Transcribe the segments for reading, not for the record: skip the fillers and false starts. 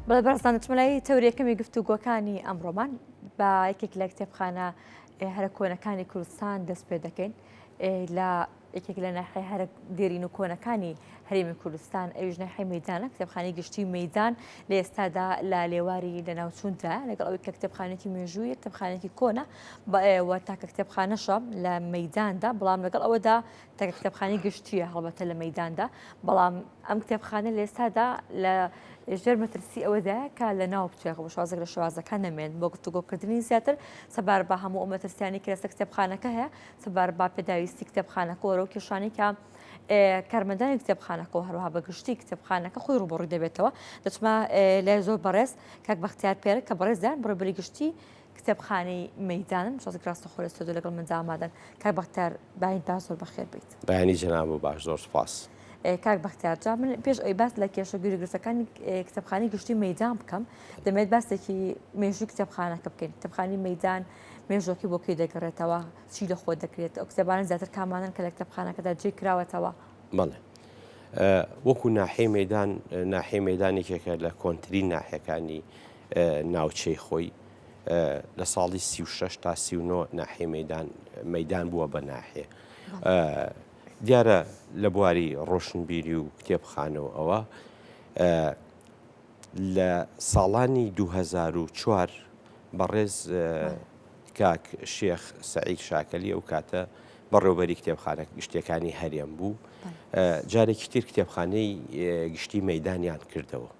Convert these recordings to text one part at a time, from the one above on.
بەڵێ بەڕێزان دەچمە لای تەوری یەکەمی گفتوگۆکانی ئەمڕۆمان بە یەکێک لە کتێبخانە هەرە کۆنەکانی کوردستان دەست پێ دەکەین لە یەکێک لە ناحیە هەرە دێرین و کۆنەکانی هەرێمی کوردستان ئەویش ناحیەی مەیدانە کتێبخانەی گشتی مەیدان لە ئێستادا لە لێواری لەناوچووندا لەگەڵ ئەوەی کە کتێبخانێکی مێژوویە کتێبخانێکی کۆنە بەوە تاکە کتێبخانەشە لە مەیداندا بەڵام لەگەڵ ئەوەدا تاکە کتێبخانەی گشتیە هەڵبەتە لە مەیداندا بەڵام ئەم کتێبخانە لە ئێستادا لە ژێر مەترسی ئەوەدایە کە لە ناو بچێت بە شێوازێک لە شێوازەکان نەمێن بۆ گفتوگۆکردنی زیاتر سەبارەت بە هەموو ئەو مەترسیانەی کە لەسەر کتێبخانەکە هەیە سەبارەت بە پێداویستی کتێبخانەکە و ئەو کێشانەی کە کارمەندانی کتێبخانەکە و هەروەها بە گشتی کتێبخانەکە خۆی ڕووبەڕووی دەبێتەوە دەچمە لای زۆر بەڕێز کاک بەختیار پێرک کە بەڕێزیان بەڕێوەبەری گشتی کتێبخانەی مەیدانن شازێک ڕاستەخۆ لە ستۆدیۆ لەگەڵ مندا ئامادەن کاک بەختیار بەیانیتان زۆر بەخێر بیت. بەیانی جەنابت باش زۆر سوپاس. کاک بەختیار جا من پێش ئەوی باس لە کێشە گیروگرفتەکانی کتێبخانەی گشتی مەیدان بکەم دەمێت باسێکی مێژوو کتێبخانەکە بکەین کتێبخانی مەیدان مێژوەکەی بۆ کەی دەگەڕێتەوە چی لە خۆ دەکرێت ئەو کتێبانە زیاتر کامانن کە لە کتێبخانەکەدا جێ کراوەتەوە؟ بەڵێ وەکو ناحیەی مەیدان ناحیەی مەیدان یەکێکە لە کۆنترین ناحیەکانی ناوچەی خۆی لە ساڵی 36 تا 39 ناحیەی مەیدان مەیدان بووە بە ناحیە دیارە لە بواری ڕۆشنبیری و کتێبخانە و ئەوە لە ساڵانی 2004 بەڕێز کاک شێخ سەعید شاکەلی ئەو کاتە بەڕێوبەری کتێبخانە گشتیەکانی هەرێم بوو جارێکی تر کتێبخانەی گشتی مەدانیان کردەوە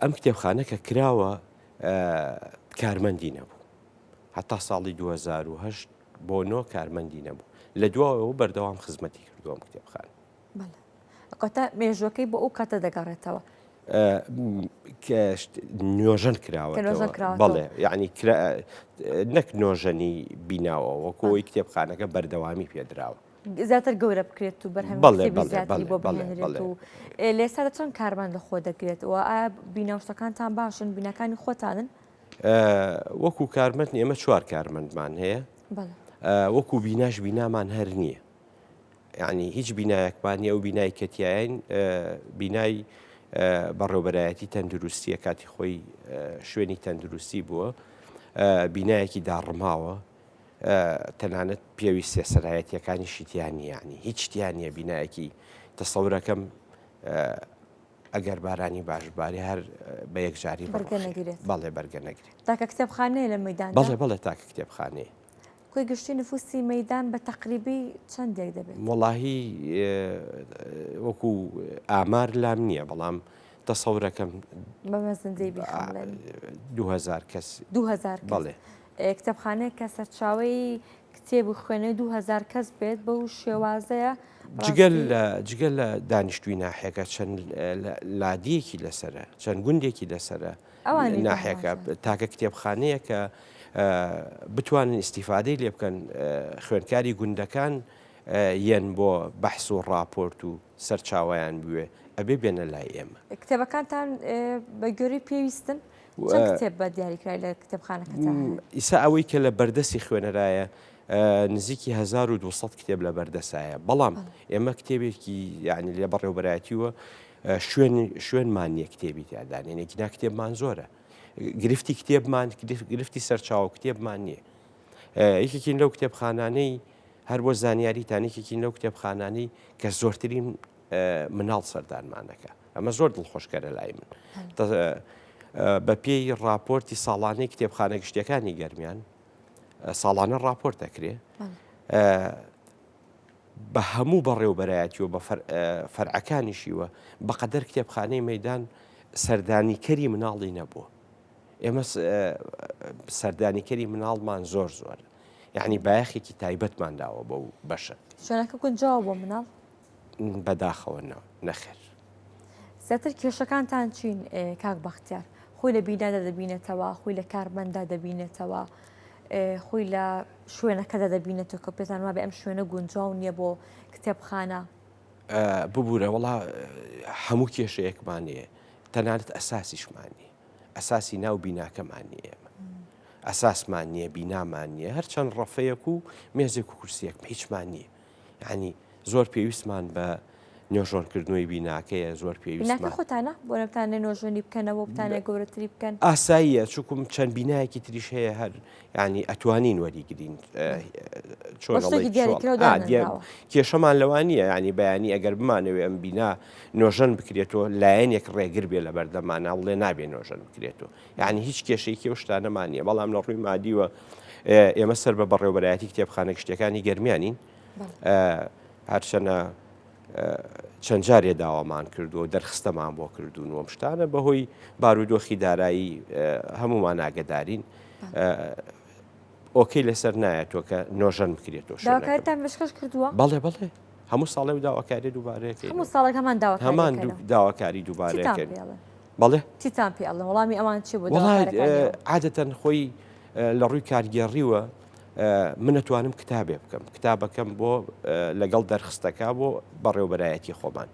ئەم کتێبخانە کە کراوە کارمەندی نەبوو هەتا ساڵی 2010 بۆ نۆ کارمەندی نەبوو لە دواوە بەردەوام خزمەتی کردووەم کتێبخانە کاتە مێژوەکەی بۆ ئەو کاتە دەگەڕێتەوە نۆژەن کراوە بەڵێ یعنی نەک نۆژەنی بیناوە وەکۆی کتێبخانەکە بەردەوامی پێدراوە زیاتر گەورە بکرێت و بەرهەم زیاتری بۆ بهێنرێت و لێستا چەند کارمان لە خۆ دەگرێت و ئایا بیناوشتەکانتان باشن بیناکانی خۆتانن وەکو کارمەند ئێمە چوار کارمەندمان هەیە وەکو بیناش بینامان هەر نییە یانی هیچ بینایەکمان نیە ئەو بینای کە تیاین بینای بەڕێوبەرایەتی تەندروستیە کاتی خۆی شوێنی تەندروستی بووە بینایەکی داڕماوە تەنانەت پێویستە سەرایەتیەکانیشی تیان نییە هیچ تیان نییە بینایەکی تەسەورەکەم ئەگەر بارانی باش بارێ هەر بە یەکجاری بەرگە نەگرێت بەڵێ بەرگە نەگرێت تاکە کتێبخانەیە لە مەدان بەڵێ بەڵێ تاکە کتێبخانەیە کۆی گشتی نفوسی مەیدان بە تەقریبی چەندێک دەبێت؟ وەڵاهی وەکو ئامار لام نییە بەڵام تەسەورەکەم بە مەزندەی بیخەمڵێنی 2000 کەس 2000 کەس بەڵێ کتێبخانەیەک کە سەرچاوەی کتێب و خوێنەوەی 2000 کەس بێت بەو شێوازەیە جگە لە جگە لە دانیشتووی ناحیەکە چەند لادیەکی لەسەرە چەند گوندێکی لەسەرە ناحیەکە تاکە کتێبخانەیە کە بتوانن ئیسیفادەی لێ بکەن خوێندکاری گوندەکان یەن بۆ بەحس و راپۆرت و سەرچاویان بوێ ئەبێ بێنە لای ئێمە. کتێبەکانتان بە گوێرەی پێویستن؟ چەند کتێب بە دیاریکراوی لە کتێبخانەکەتان هەیە؟ ئیسا ئەوەی کە لە بەردەستی خوێنەرایە نزیکی 1200 کتێب لە بەردەسایە بەڵام ئێمە کتێبێکی یعنی لە بەڕێوبەرایەتیوە شوێن شوێنمان نییە کتێبی تیا دانێن یەکینا کتێبمان زۆرە گرفتی کتێبمان گرفتی سەرچاوە کتێبمان نییە یەکێکین لەو کتێبخانانەی هەر بۆ زانیاریتان یەکێکین لەو کتێبخانانەی کە زۆرترین مناڵ سەردانمانەکە ئەمە زۆر دڵخۆشکەرە لای من بە پێی راپۆرتی ساڵانەی کتێبخانە گشتیەکانی گەرمیان ساڵانە راپۆرت دەکرێ بە هەموو بەڕێوبەرایەتی و بە فەرعەکانیشیوە بەقەدەر کتێبخانەی مەدان سەردانیکەری مناڵی نەبووە ئێمە سەردانیکەری مناڵمان زۆر زۆر یعنی بایەخێکی تایبەتمان داوە بەو بەشە شوێنەکە گونجاوە بۆ مناڵ بەداخەوە نەخێر زیاتر کێشەکانتان چین کاک بەختیار خۆی لە بینادا دەبینێتەوە خۆی لە کارمەندا دەبینێتەوە خۆی لە شوێنەکەدا دەبینێتەوە کە پێتان وابێ ئەم شوێنە گونجاو نییە بۆ کتێبخانە؟ ببورە وەڵا هەموو کێشەیەکمان نییە تەنانەت ئەساسیشمان نییە ئەساسی ناو بیناکەمان نییە ئێمە ئەساسمان نییە بینامان نییە هەرچەند ڕەفەیەک و مێزێک و کورسیەک هیچمان نییە یعنی زۆر پێویستمان بە. نۆژۆنکردنەوەی بیناکەیە زۆر پێویستمان. بیناکە خۆتانە بۆ نەبتانێ نۆژۆنی بکەنەوە بتانێ گەورەتری بکەن؟ ئاساییە چونکم چەند بینایەکی تریش هەیە هەر یانی ئەتوانین وەریگرین چۆن بە شتێکی ئەڵێی چۆڵ دیاریکراو ئا دیە دانەنراوە. کێشەمان لەوە نییە یانی بەیانی ئەگەر بمانەوێ ئەم بینا نۆژەن بکرێتەوە لایەنێک ڕێگر بێ لە بەردەمانا بڵێ نابێ نۆژەن بکرێتەوە یانی هیچ کێشەیەکی ئەو شتانەمان نییە بەڵام لە ڕووی مادیوە ئێمە سەر بە بەڕێوەبەرایەتی کتێبخانە گشتیەکانی گەرمیانین هەرچەنە چەند جارێ داوامان کردووە و دەرخستەمان بۆ کردوون و ئەم شتانە بەهۆی بارودۆخی دارایی هەمومان ئاگدارین okay لەسەر نایەتەوە کە نۆژەن بکرێتەوە داواکاریتان پێشکەش کردووە؟ بەڵێ بەڵێ هەموو ساڵێ و داواکاری دووبارەکەی هەموو ساڵێک هەمان داواکاری هەمان داواکاری دووبارەکەن بەڵێ چیتان پێ ئەڵێن وەڵامی ئەوان چی بۆ عادەتەن خۆی لە ڕووی کارگێڕیوە من ئەتوانم کتابێ بکەم کتابەکەم بۆ لەگەڵ دەرخستەکە بۆ بەڕێوبەرایەتی خۆمان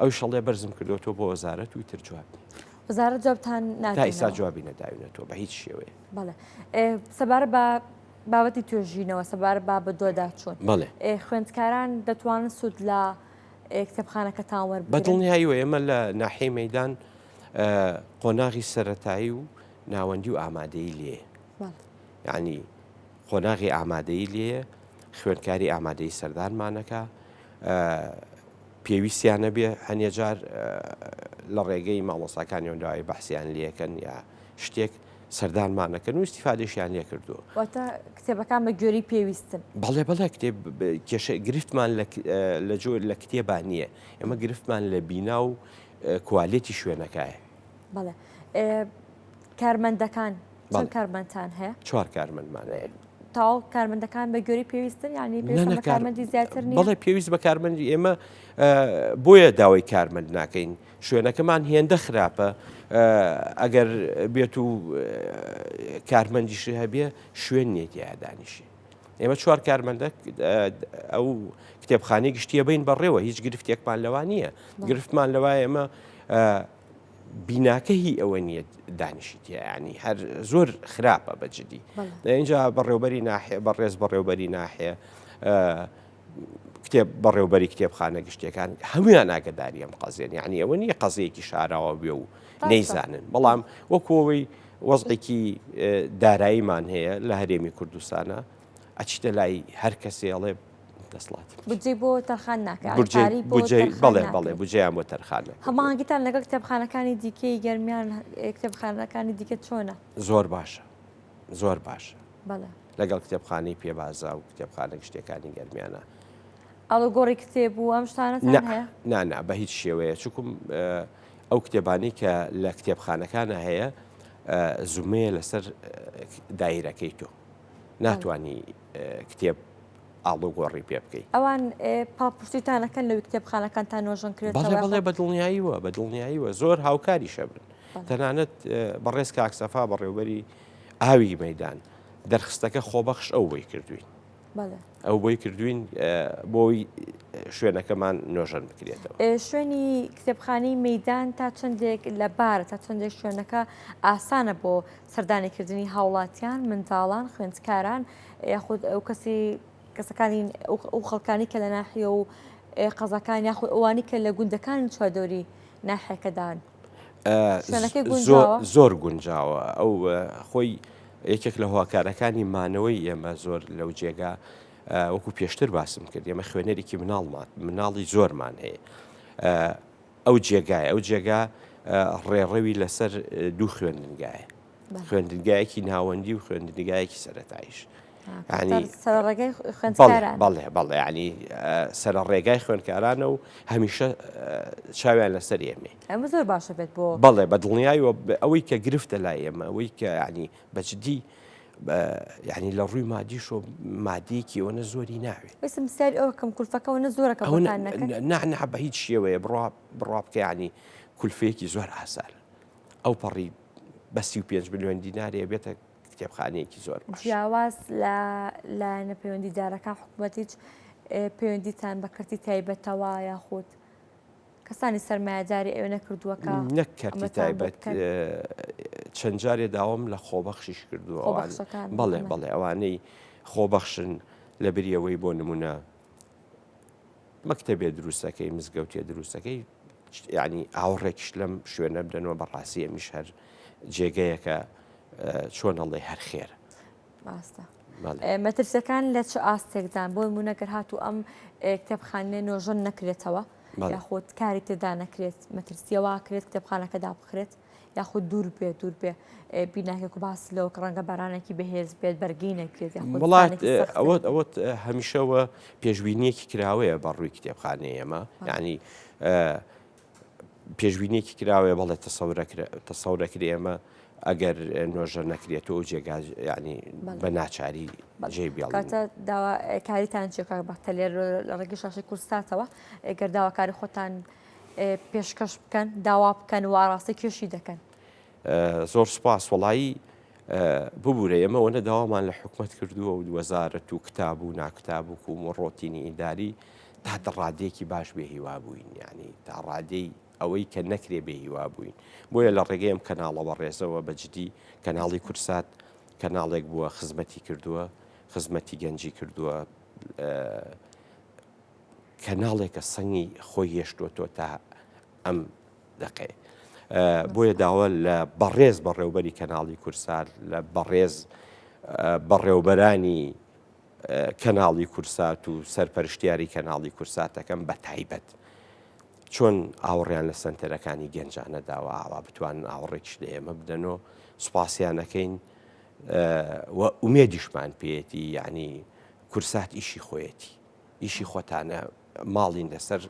ئەو شەڵێ بەرزم کردوەوە بۆ وەزارەت و تر جواب وەزارەت جوابتان تا ئیسا جوابی نەداوینەتەوە بە هیچ شێوەیە بەڵێ سەبارە بە بابەتی توێژینەوە سەبارە با بە دۆدا چوون بەڵێ خوێندکاران دەتوانن سوود لە کتێبخانەکەتان وەربگرن بە دڵنیاییەوە ئێمە لە ناحیەی مەدان قۆناغی سەتایی و ناوەندی و ئامادەی لێ یانی قۆناغی ئامادەیی لێیە، خوێندکاری ئامادەیی سەردانمانەکا، پێویستیان نەبێ هەنێ جار لە ڕێگەی مامۆستاکانیان داوای بەحسیان لێکەن یا شتێک سەردانمانەکەن و ئیسیفادەشیان لێ کردووە. واتە کتێبەکان بە گوێرەی پێویستن. بەڵێ بەڵێ کتێب کێشە گرفتمان لە جۆر لە کتێبا نییە ئێمە گرفتمان لە بینا و کوالێتی شوێنەکایە. بەڵێ کارمەندەکان چەند کارمەندتان هەیە؟ چوار کارمەندمان هەیە. تەواو کارمەندەکان بە گوێرەی پێویستن یعنی پێویست بە کارمەندی زیاتر نییە؟ بەڵێ پێویست بە کارمەندی ئێمە بۆیە داوای کارمەند ناکەین شوێنەکەمان هێندە خراپە ئەگەر بێت و کارمەندیشی هەبێ شوێن نییە تیا دانیشی. ئێمە چوار کارمەندە ئەو کتێبخانەی گشتیە بین بەڕێوە هیچ گرفتێکمان لەوە نییە گرفتمان لەوە ئێمە بیناکە هی ئەوە نییە دانیشی تیا ینی هەر زۆر خراپە بە جدی اینجا بەڕێوبەری ناحێ بەڕێز بەڕێوبەری ناحێ کتێب بەڕێوبەری کتێبخانە گشتیەکان هەمویان ئاگداری ئەم قەزیەن یعنی ئەوە نییە قەزیەکی شاراوە بێ و نەیزانن بەڵام وەکوەوەی وەزعێکی داراییمان هەیە لە هەرێمی کوردستانە ئەچیتە لای هەر کەسێ ئەڵێ دەسڵات بودجەی بۆ تەرخان ناکات بەڵێ بەڵێ بودجەیان بۆ تەرخان هەماهەنگیتان لەگەڵ کتێبخانەکانی دیکەی گەرمیان کتێبخانەکانی دیکە چۆنە؟ زۆر باشە زۆر باشە لەگەڵ کتێبخانەی پێبازا و کتێبخانە گشتەکانی گەرمیانە ئاڵوگۆڕی کتێب و ئەم شتانە هەیە؟ نا نا بە هیچ شێوەیە چکم ئەو کتێبانەی کە لە کتێبخانەکانە هەیە زومەیە لەسەر دایرەکەی تۆ ناتوانی کتێب ئاڵوگۆڕی پێ بکەی. ئەوان پاڵپشتیتان ئەکەن لەوەی کتێبخانەکانتان نۆژەن کرێتەوە؟ بەڵێ بەڵێ بە دڵنیاییوە بە دڵنیاییوە زۆر هاوکاریشە بن تەنانەت بەڕێز کاک سەفا بەڕێوبەری ئاوی مەدان دەرخستەکە خۆبەخش ئەو بۆی کردوین. ئەو بۆی کردوین بۆی شوێنەکەمان نۆژەن بکرێتەوە. شوێنی کتێبخانەی مەدان تا چەندێک لەبارە تا چەندێک شوێنەکە ئاسانە بۆ سەردانیکردنی هاوڵاتیان، منداڵان، خوێندکاران یاخود ئەو کەسی کەسەکانی ئەو خەڵکانی کە لە ناحیە و قەزاکان یاخود ئەوانی کە لە گوندەکانی چواردەوری ناحیەکەدان شوێنەکەی گونجاوە؟ زۆر گونجاوە ئەو خۆی یەکێک لە هۆکارەکانی مانەوەی ئێمە زۆر لەو جێگا وەکو پێشتر باسم کرد ئێمە خوێنەرێکی مناڵمان مناڵی زۆرمان هەیە ئەو جێگایە ئەو جێگا ڕێڕەوی لەسەر دوو خوێندنگایە خوێندنگایەکی ناوەندی و خوێندنگایەکی سەرەتایش سەرڕێگای خوێندکاران بەڵێ بەڵێ ینی سەرە ڕێگای خوێندکارانە و هەمیشە چاویان لەسەر ئێمێ ئەمە زۆر باشە بێت بۆ بەڵێ بە دڵنیایی ئەوەی کە گرفتە لای ئێمە ئەوەی کە ینی بەجددی یعنی لە ڕووی مادیش و مادیکی ئەوەنە زۆری ناوێت ویستم سەر ئەوە کەم کولفەکەەوە نە زۆرەکە نا نا بە هیچ شێوەیە بڕوا بڕوا بکە ینی کولفەیەکی زۆر ئاسان ئەو پەڕی بە 35 میلیۆن دینارێ بێتە کتێبخانەیەکی زۆر باش. جیاواز لە لایەنە پەیوەندیدارەکان حکوومەت هیچ پەیوەندیتان بە کەرتی تایبەتەوە یاخود کەسانی سەرمایەداری ئەوێ نەکردووە کە نەک کەرتی تایبەت چەند جارێ داوام لە خۆبەخشیش کردووە بەڵێ بەڵێ ئەوانەی خۆبەخشن لە بریەوەی بۆ نمونە. مەکتەبێ دروستەکەی مزگەوتێ دروستەکەی یعنی ئاوڕێکیش لەم شوێنە بدەنەوە بەڕاستی ئەمیش هەر جێگەیەکە چۆن ئەڵێ هەر خێرە. ڕاستە. مەترسیەکان لە چ ئاستێکدان بۆ نمونە گەر هاتوو ئەم کتێبخانەیە نۆژەن نەکرێتەوە یاخود کاری تێدا نەکرێت مەترسیەوە کرێت کتێبخانەکە دابخرێت یاخود دوور بێ دوور بێ بیناکێک و باس لەوە کە ڕەنگە بارانێکی بەهێز بێت بەرگی نەکرێت وڵات ئەوە ئەوە هەمیشەوە پێشبینیەکی کراوەیە بە ڕووی کتێبخانەی ئێمە یعنی پێشبینیەکی کراوەیە بەڵێ تەسەورەکرێ ئێمە ئەگەر نۆژە نەکرێتەوە جێگا ینی بە ناچاری جێ بێڵ کاتە داوا کاریتان چیە کاک بەختە لێر لە ڕێگەی شاشەی کوردساتەوە گەر داواکاری خۆتان پێشکەش بکەن داوا بکەن و ئاراستەی کێشی دەکەن. زۆر سوپاس وەڵایی ببورە ئێمە ئەوەنە داوامان لە حکومەت کردووە و وەزارەت و کتاب و ناکتاب و کوم و ڕۆتینی ئیداری تا ڕادەیەکی باش بێ هیوا بووین یعنی تا ڕادەی ئەوەی کە نەکرێ بێ هیوا بووین بۆیە لە ڕێگەی ئەم کەناڵەوە ڕێزەوە بە جدی کەناڵی کورسات کەناڵێک بووە خزمەتی کردووە خزمەتی گەنجی کردووە کەناڵێکە سەنگی خۆی هێشتووەتەوە تا ئەم دەقەیە. بۆیە داوا لە بەڕێز بەڕێوبەری کەناڵی کورسات لە بەڕێز بەڕێوبەرانی کەناڵی کورسات و سەرپەرشتیاری کەناڵی کورسات دەکەم بە تایبەت چۆن ئاوڕیان لە سنتەرەکانی گەنجانە داوە ئاوا بتوانن ئاوڕێکیش لە ئێمە بدەنەوە سوپاسیانەکەین و ئومێدیشمان پێیەتی یعنی کورسات ئیشی خۆیەتی ئیشی خۆتانە ماڵین لەسەر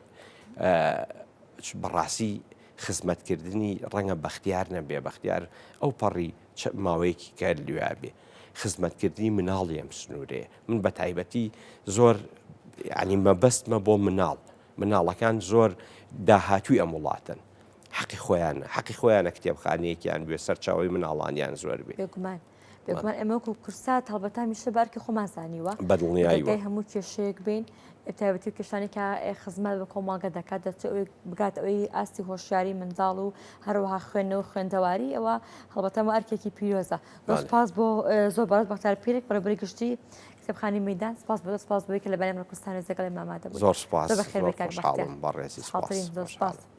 بەڕاستی خزمەتکردنی ڕەنگە بەختیار نەبێ بەختیار ئەو پەڕی ماوەیەکی کە لوێ بێ خزمەتکردنی مناڵی ئەم سنوورەیە من بە تایبەتی زۆر ینی مەبەستمە بۆ مناڵ مناڵەکان زۆر داهاتوی ئەم وڵاتن حەقی خۆیانە حەقی خۆیانە کتێبخانەیەکیان بێ سەرچاوی مناڵانیان زۆر بێ بێگومان بێگومان ئێمە وەکو کورسات هەڵبەتە هەمیشە بە ئەرکی خۆمان زانیوە بەدڵنیایەوە دەرگای هەموو کێشەیەک بین تایبەتی و کێشانی کە خزمەت بە کۆمەڵگە دەکات دەچێت ئەوەی بگات ئەوەی ئاستی هۆشیاری منداڵ و هەروەها خوێندنەوە و خوێندەواری ئەوە هەڵبەتە ئەمە ئەرکێکی پیرۆزە زۆر سپاس بۆ زۆر بەڕێز بەختیار پیرک بەڕێوەبەری گشتی کتێبخانەی مەیدان سپاس بۆ سپاس بۆی کە لە بەرامبەر کوردستان لەگەڵ ئێمە ئامادە بوویت زۆر سپاس زۆر بەخێر زۆر بێی کاک بەختیار خۆشحاڵم بەڕێزی سپاس خاترین زۆر سپاس. خۆشحاڵم.